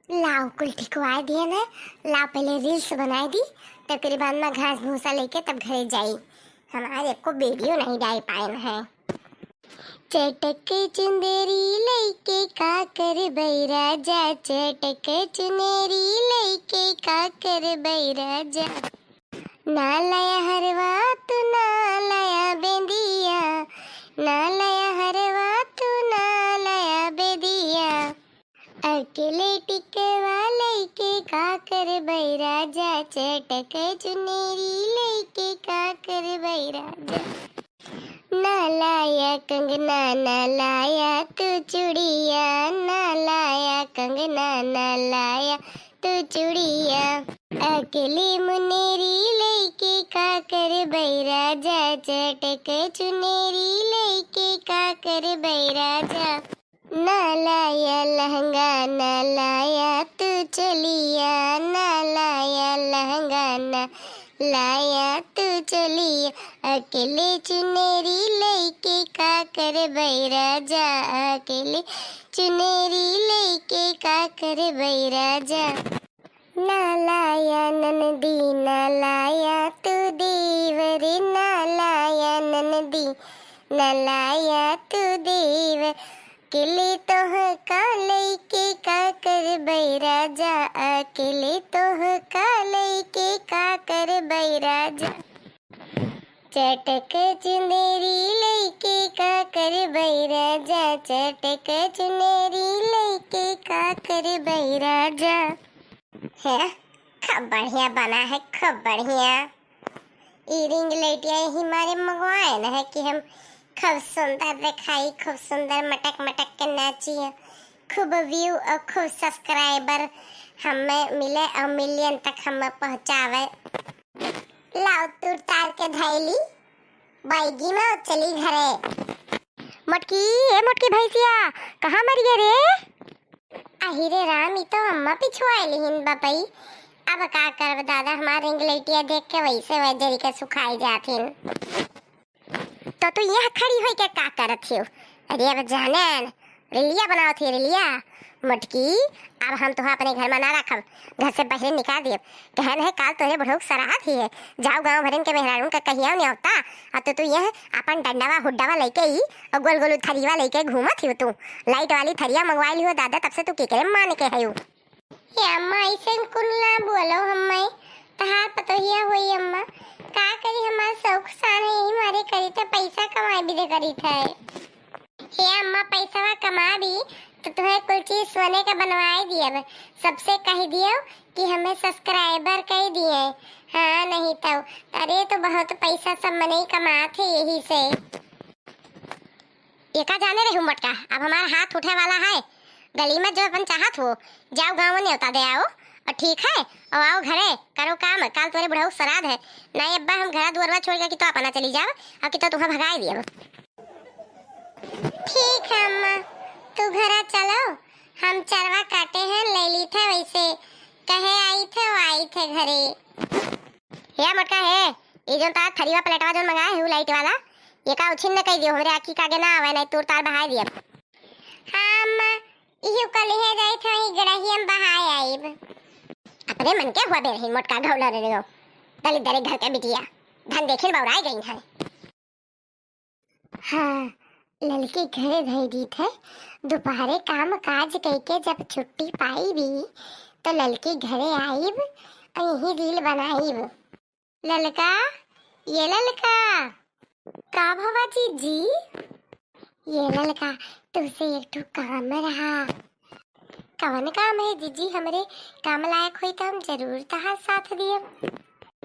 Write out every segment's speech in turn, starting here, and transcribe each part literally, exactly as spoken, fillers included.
लाओ, कुल ठिकवाए दिए न, लाओ पहिले reels बनाए दी, तब के बाद में घास भूसा लेके तब घरे जाई। हमारे एको video नहीं डाल पाए न है। चटक चुंदेरी लइके का करबै राजा, चटक चुनेरी लइके का करबै राजा। ना लाया हरवा तू ना लाया बेंदिया, ना लाया हरवा तू ना लाया बेंदिया। अकेले टिकवा लइके का करबै राजा, चटक चुनेरी लइके का करबै राजा। ना लाया कंगना, ना लाया तू चूड़िया, ना लाया कंगना, ना लाया तू चूड़िया। अकेले मुनेरी लइके का करबै राजा, चटक चुनेरी लइके का करबै राजा। ना लाया लहंगा, ना लाया तू चोलिया, ना लाया लहंगा, ना लाया तू चोलिया। अकेले चुनेरी लइके का करबै राजा, अकेले चुनेरी लइके का करबै राजा। ना लाया ननदी, ना लाया तू देवर, ना लाया ननदी, ना लाया तू देवर। अकेले तोहका लइके का करबै राजा, अकेले तोहका लइके का करबै राजा। चटक चुंदेरी लइके का करबै राजा, चटक चुनेरी लइके का करबै राजा। है, खूब बढ़िया बना है, खूब बढ़िया। ई ring lightया यही मारे मंगवाए न है कि हम खूब सुंदर दिखाई, खूब सुंदर मटक मटक के नाची, खूब view और खूब subscriber हमें मिले और million तक हमें पहुँचावे। लाओ तूर तार के धैली, बैगी में चली घरे। मोटकी, ए मोटकी भैंसिया, कहाँ मर गए रे? अहि रे राम, ई तो अम्मा पिछुआए लिहिन बपई। अब का करब दादा, हमार ring lightया देख के वैसे वह जरी के सुखाई जाथिन। तो तू यहाँ खड़ी होई के का करत हियो? अरे अब जानेन, reel बनावत ही reel। मोटकी, अब हम तुहा अपने घर में ना रखब, घर से बहरे निकाल दियब। कहन है काल तोरे बुढ़ऊ सराध ही है, जाओ गाँव भरिन के मेहरारून का कहिया नेवता, और तो तू यह अपन डंडवा हुड्डवा लइके ही और गोल गोल थरिया लइके घूमत ही तू। Light वाली थरिया मंगवाई लिहो दादा, तब से तू केकरे मान के हयू। हे अम्मा, ऐसे कुल ना बोलो हम्मे, तहार पतोहिया होई अम्मा, का करी हमार शौक शान है, यही मारे करी त पैसा कमाई भी दे करी थे। हे अम्मा, पैसवा कमा भी तो तुम्हें कुल चीज सोने का बनवाए दियब, सबसे कह दियो कि हमें subscriber कह दिए। हाँ, नहीं तो, अरे तो बहुत पैसा सब मनई कमात है यही से। ये का जाने रही मोटका, अब हमार हाथ उठे वाला है। गली में जो अपन चाहत हो, जाओ गाँव नेवता दे आओ, और ठीक है, और आओ घरे, करो काम, काल तोरे बुढ़ऊ सराध है। नहीं अब्बा, हम घरा दुआरवा छोड़ के कि तो अपना चली जाओ, और कि तो तुम्हें भगाई दियब। ठीक है अम्मा, तू घरा चलो, हम चरवा काटे हैं, ले ली थे वैसे, कहे आई थे, वो आई थे घरे। हे मोटका हे, ये जो तार थरीवा प्लेटवा जो मंगाए है, वो light वाला, ये का उछिन्न कह दियो, हमरे आँखी का आगे ना आवे, नहीं तूर तार बहाए दियब। हाँ अम्मा, इही कल है जाई थे, वही गड़ही हम बहाए आइब। अपने मन के हुआ बेरही मोटका घौला रे गो, दलित दरे घर के बिटिया, धन देखिन बौराए गई है। हाँ, ललकी घरे धई दीत है। दोपहरे काम काज कइके जब छुट्टी पाई भी, तो ललकी घरे आईब, अइही reel बनाईब। ललका, ये ललका। का भवा जीजी? ये ललका, तुमसे एक ठो काम रहा। कवन काम है जीजी? हमरे काम लायक होई त हम जरूर तहार साथ दियब।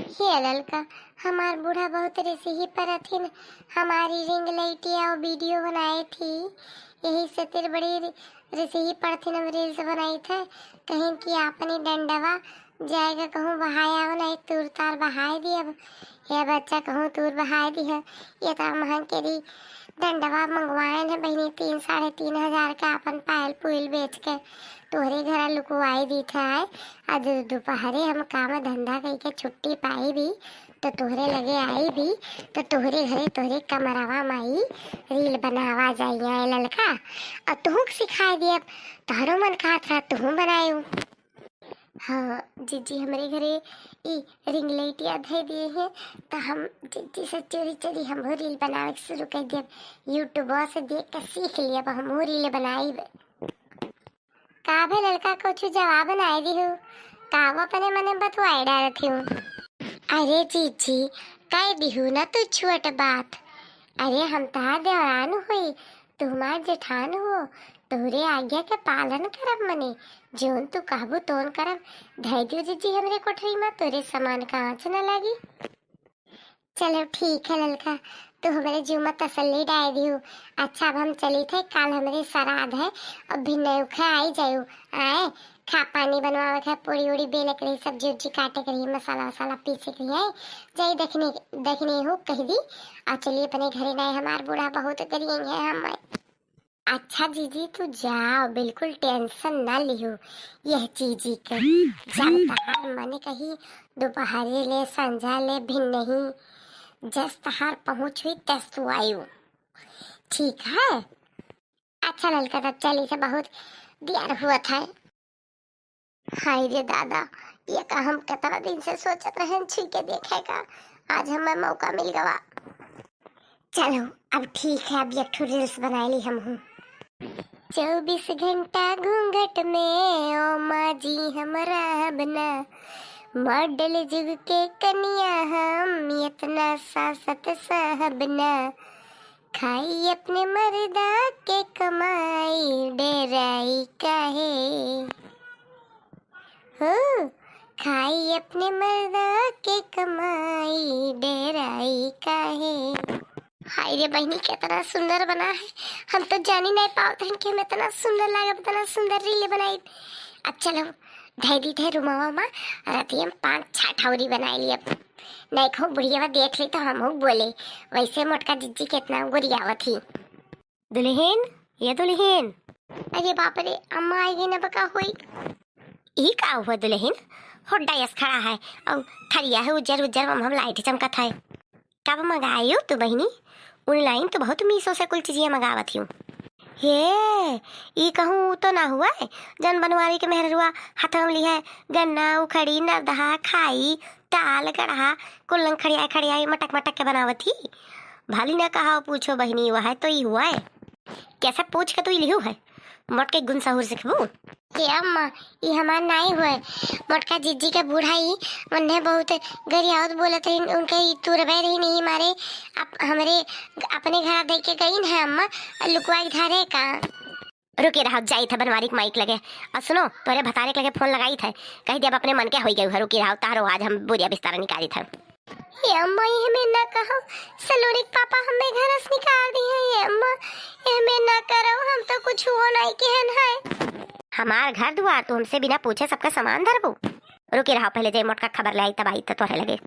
हे ललका, हमार बूढ़ा बहुत रिसही परथिन, हमारी ring लाइटिया और video बनाए थी, यही से तेरे बड़ी रि-, रिसही परथिन, हम reels बनाई थे, कहीं कि आपनी डंडवा जाएगा कहूँ बहाया हो, नहीं तूर तार बहाए दियब। हे बच्चा कहूँ तूर बहाए दिह, ये तो महंग के री डंडवा मंगवाएन है बहिनी, तीन, साढ़े तीन हजार के आपन पायल पुइल बेच के तोहरे घरा लुकवाई दीत है। आज दोपहरे हम काम धंधा कइके छुट्टी पाई भी, तो तोहरे लगे आई भी, तो तोहरे घरे तोहरे कमरावा माई reel बनावा जाइया ए ललका, और तुहूँ के सिखाई दियब। तोहरो मन कहत रहा तुहूँ बनायू। हाँ, जीजी हमरे घरे ई ring light या धइ दिए हैं, त हम जीजी से चोरी चोरी हमहू reel बनावे के शुरू कर दियब। YouTube से देख के सीख लियब, हमहू reel बनाइब। का भे ललका, कुछ जवाब नाय दिहू? का वो अपने मने बतुआए डारत हूँ? अरे जीजी, कह दिहू ना तू छोट बात। अरे हम तहार देवरान होई, तू हमार जेठान हो, तोहरे आज्ञा के पालन करब मने, जौन तू कहबू तौन करब। धै दियो जीजी हमरे कोठरी में, तोरे सामान का आँच न लागी। चलो ठीक है ललका, तू हमरे जीव में तसल्ली डाल दियो। अच्छा अब हम चली थे, काल हमरे श्राद्ध है, अब भी नौखा आई जायो। आए, खा पानी बनवावे के, पूरी उड़ी बेले के रही, सब्जी उब्जी काटे के रही, मसाला वसाला पीसे के रही, आए, जाई दखिनी, दखिनी हो कह दी, और चलिए अपने घरे, नहीं हमार बूढ़ा बहुत गरियन है हम। अच्छा जीजी तू जाओ, बिल्कुल tension ना लिहो यह चीजी के। जब तहार मन कही दोपहरे ले, संझा ले, भिन्नही, जस तहार पहुँच हुई तस तू आयु। ठीक है? अच्छा ललका, तब चली से, बहुत देर हुआ था। हाय रे दादा, ये का हम कितना दिन से सोचत रहन छुई के देखे का, आज हमें मौका मिल गवा। चलो अब ठीक है, अब एक ठो reels बनाए ली हम हूँ। चौबीस घंटा घूंघट में ओ माँ जी हम रहब ना, model जुग के कनिया हम इतना सासत सहब ना। खाई अपने मर्दा के कमाई, डेराई काहे हो? खाई अपने मर्दा के कमाई, डेराई काहे? हाय रे बहिनी, कितना सुंदर बना है। हम तो जानी नहीं पावत हन कि हम इतना सुंदर लागब, इतना सुंदर reel बनाई। अब चलो, धै दी थे रुमावा मा, रतिया में पाँच छह ठौरी बनाई ली। अब नहीं कहूँ बुढ़िया देख ली तो हम बोले, वैसे मोटका जिज्जी कितना गोरियावत ही। दुल्हन, ये दुल्हन। अरे बाप रे, अम्मा आएगी ना, बका होई। ई का हुआ दुल्हन? होड्डा यस खड़ा है और थरिया है उज्जर उज्जर, मम हम लाइट चमकत है। कब मंगायू तू बहिनी? Online तो बहुत मीशो से कुल चीजें मंगावत हूँ। हे, ई कहूँ तो ना हुआ है, जन बनवारी के मेहरुआ हथवा में ली है, गन्ना, उखड़ी, नरदहा, खाई, ताल, गड़हा, कुल्लन खड़ियाई खड़ियाई मटक मटक के बनावत ही। भली ना कहा पूछो बहिनी, वह तो ई हुआ है। कैसे पूछ के तू ई लिहू है? मोटके गुन सहूर सिखबू। ए अम्मा, ई हमार नाई हुए। मोटका जिज्जी के बूढ़ा ई, उन्हें बहुत गरियावत बोलत रही, उनके ई तुरबे रही नहीं मारे, आप हमरे अपने घर दे के गई है अम्मा, लुकवा के धारे का। रुके रहो, जाई था बनवारी के माइक लगे। और सुनो, तोरे भतारे के लगे फोन लगाई था, कह दिया अब अपने मन के होई गई है, रुकी रहो, तारो आज हम बोरिया बिस्तारा निकाली था। ए अम्मा, ये हमें ना कहो, सलोनी के पापा हमें घर से निकाल दी है। ए अम्मा, ये हमें ना करो, हम तो कुछ हुआ नहीं किहन है। हमार घर दुआर, तू हमसे बिना पूछे सबका सामान धरबू? रुकी रहो, पहले जाई मोटका खबर ले आई, तब आई तो तोहरे लगे।